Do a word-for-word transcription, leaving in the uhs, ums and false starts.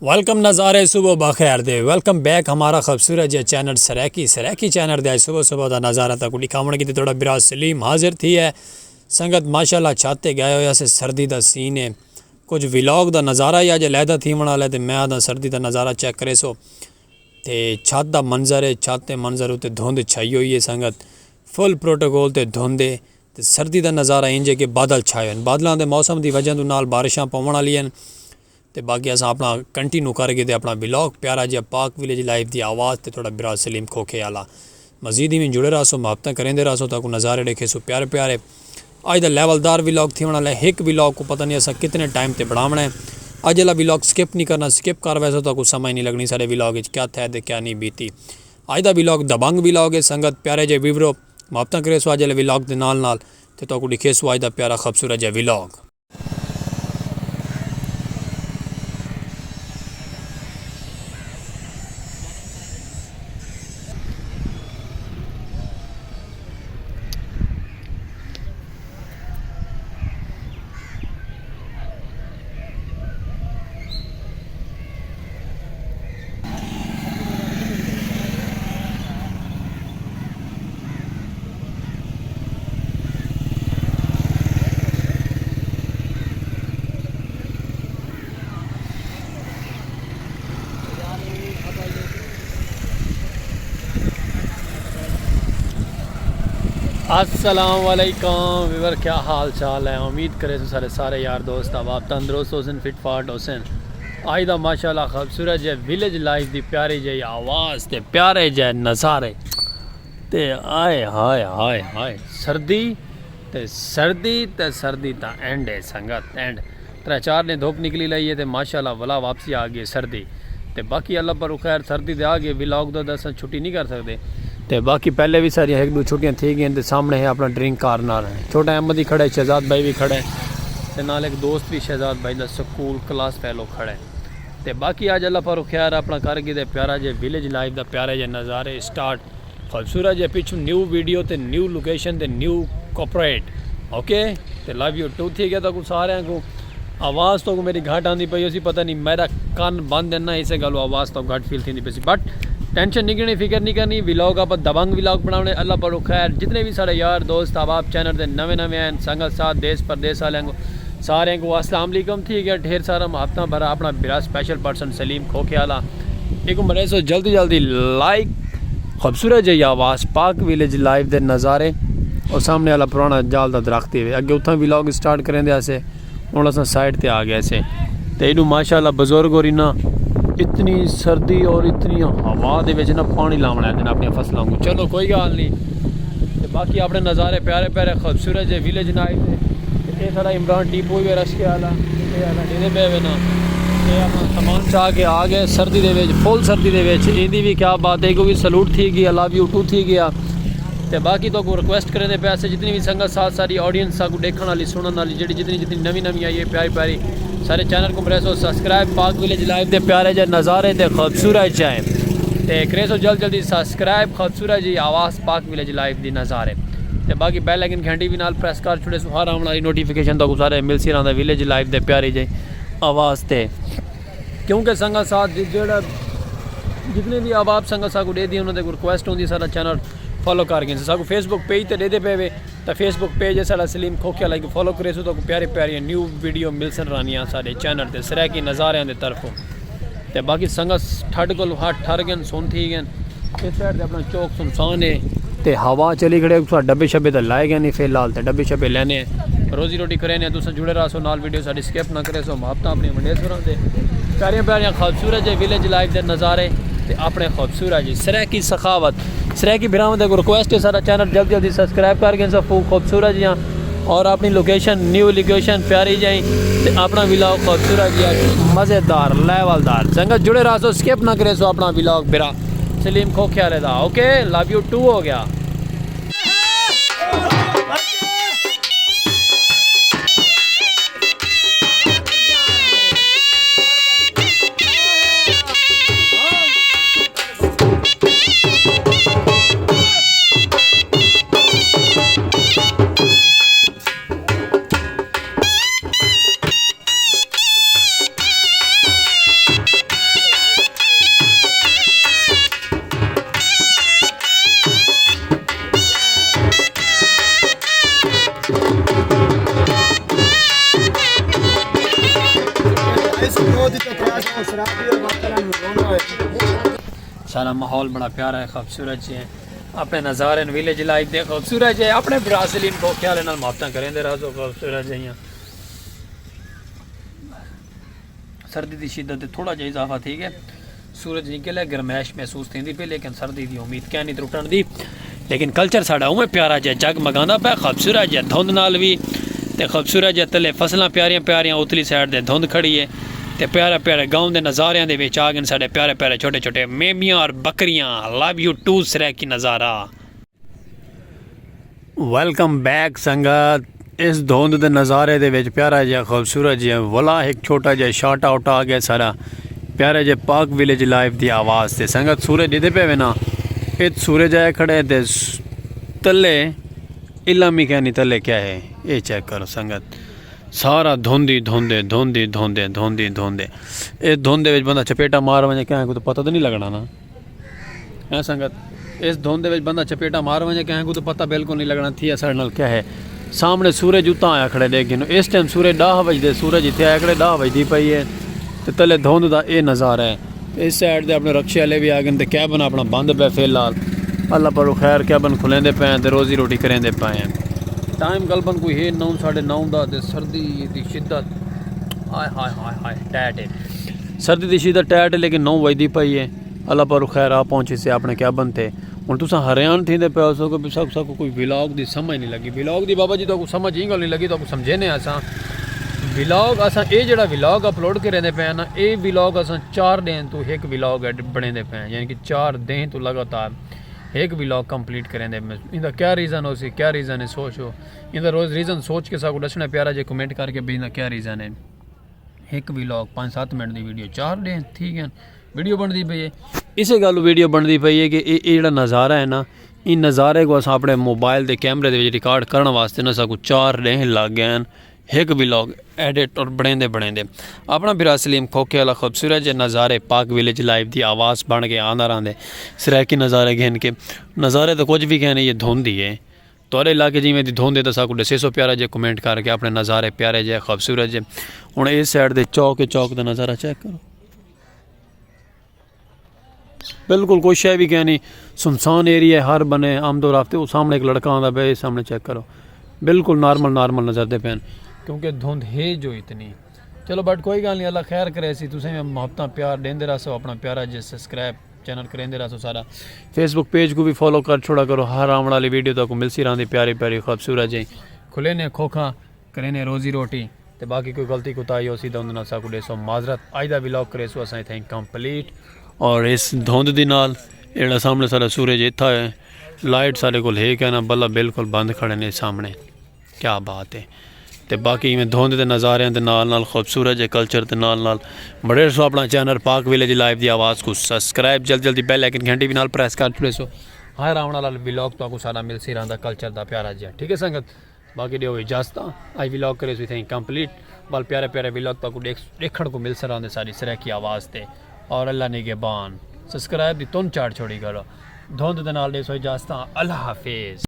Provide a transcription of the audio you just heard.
ویلکم نظارے صبح بخیر دے، ویلکم بیک ہمارا خوبصورت جے چینل سرائیکی۔ سرائیکی چینل دے آج صبح صبح دا نظارہ تاکو ݙکھاوݨ کیتے تہاݙا بھرا سلیم حاضر تھی ہے۔ سنگت ماشاءاللہ چھت تے ڳئے ہوئے اسے، سردی دا سین ہے، کجھ ولاگ دا نظارہ ہی اڄ علیحدہ تھیوݨ والا ہے تے میں آہداں سردی دا نظارہ چیک کریسو۔ تے چھت دا منظر ہے، چھت تے منظر اتے دھند چھائی ہوئی ہے سنگت، فل پروٹوکول تے دھند ہے۔ تے سردی دا نظارہ انج ہے کہ بادل چھائے ہوئے ہن، بادلاں دے موسم دی وجہ توں نال بارشاں پووݨ والی ہن۔ تے باقی اساں اپݨا کنٹینیو کر ڳئے تے اپݨا ولاگ پیارا جیہا پاک ولیج لائف دی آواز تے تہاݙا بھرا سلیم کھوکھے آلا۔ مزید ایویں جڑے رہسو، محبتاں کریندے رہسو، تہاکوں نظارے ݙکھیسوں پیارے پیارے۔ اڄ دا لیول دار ولاگ تھیوݨ والا ہے، ہک ولاگ کوں پتہ نہیں اساں کتنے ٹائم تے بݨاوݨا ہے۔ اڄ والا ولاگ سکپ نہیں کرنا، سکپ کر ویسو تہاکوں سمجھ نہیں لڳنی ساݙے ولاگ اچ کیا تھیا تے کیا نہیں بیتی۔ اڄ دا ولاگ دبنگ ولاگ ہے سنگت، پیارے جے ویورو، محبتاں کریسو اڄ والے ولاگ دے نال نال تے تہاکوں ݙکھیسوں اڄ دا پیارا خوبصورت جیہا ولاگ۔ السلام علیکم ویور، کیا حال چال ہے؟ امید کرے سو سارے سارے یار دوست احباب تندرست ہوسن، فٹ فاٹ ہوسن۔ آج دا ماشاءاللہ خوبصورت جے ولیج لائف دی پیاری جے آواز تے پیارے جے نظارے۔ تے آئے ہائے ہائے ہائے، سردی تے سردی تے سردی تاں اینڈ ہے سنگت، اینڈ۔ ترے چار ݙینھ دھوپ نکلی لئی ہے تے ماشاءاللہ ولا واپسی آ ڳئی سردی۔ تے باقی اللہ پر خیر، سردی دے آ ڳئے، ولاگ دا تاں اساں چھٹی نہیں کر سڳدے۔ تے باقی پہلے وی ساݙیاں ہک ݙو چھٹیاں تھی ڳئین تے سامݨے ہے اپݨا ڈرنک کارنر ہے، چھوٹا احمد ہی کھڑا ہے، شہزاد بھائی وی کھڑا ہے تے نال ہک دوست وی شہزاد بھائی دا سکول کلاس فیلو کھڑا ہے۔ تے باقی اڄ اللہ پر خیر اپݨا کر ڳئے تے پیارا جے ولیج لائف دا پیارے جے نظارے سٹارٹ۔ خوبصورت جے پچھوں نیو ویڈیو تے نیو لوکیشن تے نیو کاپریٹ۔ اوکے، تے لو یو ٹو تھی ڳیا تہاکوں ساریاں کوں۔ آواز تہاکوں میݙی گھٹ آندی پئی ہوسی، پتہ نہیں میݙا کن بند ہے نا، اسے ڳالھوں آواز تہاکوں گھٹ فیل تھیندی پیسی، بٹ ٹینشن نہیں گھنݨی، فکر نہیں کرنی۔ ولاگ آپاں دبنگ ولاگ بݨاوݨے، اللہ پاکوں خیر۔ جتنے وی ساݙے یار دوست احباب چینل دے نویں نویں ہن، سنگت ساتھ دیس پردیس والے کوں، سارے کوں السلام علیکم تھی ڳیا، ڈھیر سارا محبتاں بھرا اپݨا بھرا سپیشل پرسن سلیم کھوکھے والا۔ ایکوں مریسو جلدی جلدی لائک۔ خوبصورت جئی آواز، پاک ولیج لائف دے نظارے۔ او سامݨے والا پراݨا جال دا درخت ہی وے، اڳے اتھاں ولاگ سٹارٹ کریندے ہاسے، ہݨ اساں سائیڈ تے آ ڳئے سے۔ تے ایݙو ماشاءاللہ بزرگ اور انہاں اتنی سردی اور اتنی ہوا دے وچ نا پاݨی لاوݨ آندے نے اپݨیاں فصلاں کوں۔ چلو کوئی ڳالھ نہیں۔ تے باقی اپݨے نظارے پیارے پیارے خوبصورت جے ولیج نائٹ دے۔ تے اے ساݙا عمران ٹی پوئی وے رشکے والا، اے والا ݙیہدے پئے وے نا۔ تے اپݨا سامان چا کے آ ڳئے سردی دے وچ، فل سردی دے وچ۔ ایندی وی کیا بات ہے، ایکوں وی سلوٹ تھی ڳیا، لو یو ٹو تھی ڳیا۔ تے باقی تہاکوں ریکویسٹ کریندے پئے سے، جتنی وی سنگت ساتھ ساری آڈینس ساکوں ݙیکھݨ والی، سُݨݨ والی، جیڑھی جتنی جتنی نویں نویں آئی ہے پیاری پیاری، سارے چینل کوں مریسو سبسکرائب، پاک ولیج لائف دے پیارے جے نظارے تے خوبصورت چائے۔ تے کریسو جلد جلدی سبسکرائب، خوبصورت جئی آواز پاک ولیج لائف دی نظارے۔ تے باقی بیل آئیکن گھنٹی وی نال پریس کر چھوڑیسو، ہر آوݨ والی نوٹیفیکیشن تہاکوں سارے ملسی رہندا ولیج لائف دے پیاری جئی آواز تے۔ کیونکہ سنگت ساتھ جی-، جیڑھا جتنے وی احباب سنگت ساکوں ݙیہدی انہاں دے ریکویسٹ ہوندی ساݙا چینل فالو کر گھنسو۔ ساکوں فیس بک پیج تے ݙیہدے پئے وے تاں فیس بک پیج ہے ساݙا سلیم کھوکھے والا، ایکوں فالو کریسو تہاکوں پیاری پیاری نیو ویڈیو ملسن رہنیاں ساݙے چینل تے سرائیکی نظاریاں دے طرفوں۔ تے باقی سنگت ٹھڈ کول ہا ٹھر ڳئن، سن تھی ڳئن۔ اس سائیڈ تے اپݨا چوک سنسان ہے تے ہوا چلی کھڑے، تساں ڈبے شبے تے لائے ڳئے نہیں فی الحال، تے ڈبے شبے لینے ہیں۔ روزی روٹی کرینے ہیں، تساں جڑے رہسو نال، ویڈیو ساݙی سکپ نہ کریسو، محبتاں اپݨیاں ونڈیسو رہندے۔ پیاریاں پیاریاں خوبصورت جے ولیج لائف دے نظارے تے اپݨے خوبصورت جی سرائیکی سخاوت، سرائیکی بھراواں دے ریکویسٹ ہے، ساݙا چینل جلد جلدی سبسکرائب کر گھنسو، خوب خوبصورت جیاں اور اپݨی لوکیشن، نیو لوکیشن پیاری جئیں، تے اپݨا ولاگ خوبصورت جیہا، مزیدار، لیول دار۔ سنگت جڑے رہسو، سکپ نہ کریسو اپݨا ولاگ بھرا سلیم کھوکھے والے دا۔ اوکے، لو یو ٹو ہو ڳیا۔ سارا ماحول بڑا پیارا ہے، خوبصورت جی ہے۔ اپنے نظارے ویلیج لائف دے خوبصورت جی ہے۔ اپنے برا سلیم کو خیال نال محبتاں کریں دے رہا تو خوبصورت جی ہیں۔ سردی دی شدت تے تھوڑا جہا اضافہ تھی گیا۔ سورج نکل ہے، گرمائش محسوس تھیندی پئی، لیکن سردی دی امید کینی ترٹݨ دی۔ لیکن کلچر ساݙا اونویں پیارا جیہا جگمگاندا پیا، خوبصورت جیہا دھند نال وی، تے خوبصورت جیہا تلے فصلاں پیاریاں پیاریاں، اتلی سائیڈ تے دھند کھڑی ہے، تے پیارے پیارے گاؤں دے نظاریاں دے وچ آ ڳئن ساݙے پیارے پیارے چھوٹے چھوٹے میمیاں اور بکریاں۔ لو یو ٹو سرائیکی نظارہ۔ ویلکم بیک سنگت۔ اس دھند دے نظارے دے وچ پیارا جیہا خوبصورت جیہا ولا ہک چھوٹا جیہا شاٹ آؤٹ آ ڳیا ساݙا پیارے جیہے پاک ویلیج لائف دی آواز تے۔ سنگت، سورج ݙیہدے پئے وے نا، ات سورج آئے کھڑے تے س-، تلے علم ہی کینی تلے کیا ہے، اے چیک کرو سنگت، سارا دھند ہی دھند ہے، دھند ہی دھند ہے، دھند ہی دھند ہے۔ اے دھند دے وچ بندہ چپیٹا مار ونڄے، کہیں کوں تاں پتہ تاں نہیں لڳݨا نا۔ ہیں سنگت، اس دھند دے وچ بندہ چپیٹا مار ونڄے، کہیں کوں تاں پتہ بالکل نہیں لڳݨا تھی ساݙے نال کیا ہے۔ سامݨے سورج اتاں آیا کھڑے ݙیکھ گھنو، اس ٹائم سورج ݙاہ وڄدے، سورج اتھے آیا کھڑے ݙاہ وڄدی پئی ہے، تے تلے دھند دا اے نظارہ ہے۔ تے اس سائیڈ تے اپݨے رکشے والے وی آ ڳئن تے کیبن اپݨا بند پئے فی الحال۔ اللہ پاک خیر، کیبن کھلیندے پئے ہیں تے روزی روٹی کریندے پئے ہیں۔ ٹائم غالباً کوئی ہے نو، ساݙے نو دا، تے سردی دی شدت، ہائے ہائے ہائے ہائے، ٹائٹ ہے۔ سردی دی شدت ٹائٹ ہے، لیکن نو وڄدی پئی ہے۔ اللہ پاک خیر، آ پہنچیسے اپݨے کیبن تے۔ ہݨ تساں حیران تھیندے پئے ہوسو کہ ساکوں، ساکوں کوئی ولاگ دی سمجھ نہیں لڳی۔ ولاگ دی بابا جی تاکوں سمجھ ایں ڳالھ نہیں لڳی، تاکوں سمجھینے اساں۔ ولاگ اساں، اے جیڑھا ولاگ اپلوڈ کریندے پئے ہیں نا، اے ولاگ اساں چار ݙینھ توں ہک ولاگ ایڈ بݨیندے پئے ہیں، یعنی کہ چار ݙینھ توں لگاتار ہک ولاگ کمپلیٹ کریندے پئے ہیں۔ ایندا کیا ریزن ہوسی، کیا ریزن ہے، سوچو۔ ایندا روز ریزن سوچ کے ساکوں ݙسݨا پیارا جیہا کمنٹ کر کے، بھئی ایندا کیا ریزن ہے۔ ہک ولاگ پنج ست منٹ دی ویڈیو چار ݙینھ تھی ڳئن، ویڈیو بݨدی پئی ہے۔ اسے ڳالھوں ویڈیو بݨدی پئی ہے کہ اے، اے جیڑھا نظارہ ہے نا، ایں نظارے کوں اساں اپݨے موبائل دے کیمرے دے وچ ریکارڈ کرݨ واسطے نا ساکوں چار ݙینھ لڳ ڳئن ہک ولاگ ایڈٹ اور بݨیندے بݨیندے۔ اپݨا بھرا سلیم کھوکھے والا خوبصورت جیہے نظارے پاک ویلیج لائف دی آواز بݨ کے آندا رہندے۔ سرائیکی نظارے گھن کے، نظارے تاں کجھ وی کینی، اے دھند ہی ہے۔ تہاݙے علاقے جیویں دی دھند ہے تاں ساکوں ݙسیسو پیارا جیہا کمنٹ کر کے، اپݨے نظارے پیارے جیہے، خوبصورت جیہے۔ ہݨ اس سائیڈ دے چوک، چوک دا نظارہ چیک کرو، بالکل کوئی شے وی کینی، سنسان ایریا ہے، ہر بنے آمد و رفت۔ او سامݨے ہک لڑکا آندا پئے، سامݨے چیک کرو، بالکل نارمل، نارمل نظردے پئے ہن، کیونکہ دھند ہے جو اتنی۔ چلو بٹ کوئی ڳالھ نہیں، اللہ خیر کریسی، تساں وی محبتاں پیار ݙیندے رہسو، اپݨا پیارا جیہا سبسکرائب چینل کریندے رہسو سارا۔ فیس بک پیج کوں وی فالو کر چھوڑا کرو، ہر آوݨ والی ویڈیو تہاکوں ملسی رہندی پیاری پیاری خوبصورت جیہی۔ کھلینے کھوکھا، کرینے روزی روٹی، تے باقی کوئی غلطی کوتاہی ہوسی تاں اوندے نال ساکوں ݙیسو معذرت۔ اڄ دا ولاگ کریسوں اساں اتھائیں کمپلیٹ۔ اور اس دھند دی نال جیڑھا سامݨے سارا سورج اتھا ہے، لائٹ ساݙے کول ہے کائنا، بلب بالکل بند کھڑے نے سامݨے۔ کیا بات ہے۔ تے باقی ایویں دھند دے نظاریاں دے نال نال، خوبصورت جے کلچر دے نال نال بݨے رہسو اپݨا چینل پاک ویلیج لائف دی آواز کوں سبسکرائب، جلد جلدی بیل آئیکن گھنٹی وی نال پریس کر چھوڑیسو۔ ہر آوݨ والا ولاگ تہاکوں ساݙا ملسی رہندا کلچر دا پیارا جیہا۔ ٹھیک ہے سنگت، باقی ݙیو اجازتاں، اڄ ولاگ کریسوں اتھائیں کمپلیٹ۔ ول پیارے پیارے ولاگ تہاکوں ݙیکھ، ݙیکھݨ کوں ملسن رہندے ساݙی سرائیکی آواز تے۔ اور اللہ نگہبان، سبسکرائب دی تن چاڑ چھوڑی کرو۔ دھند دے نال ݙیسو اجازتاں، اللہ حافظ۔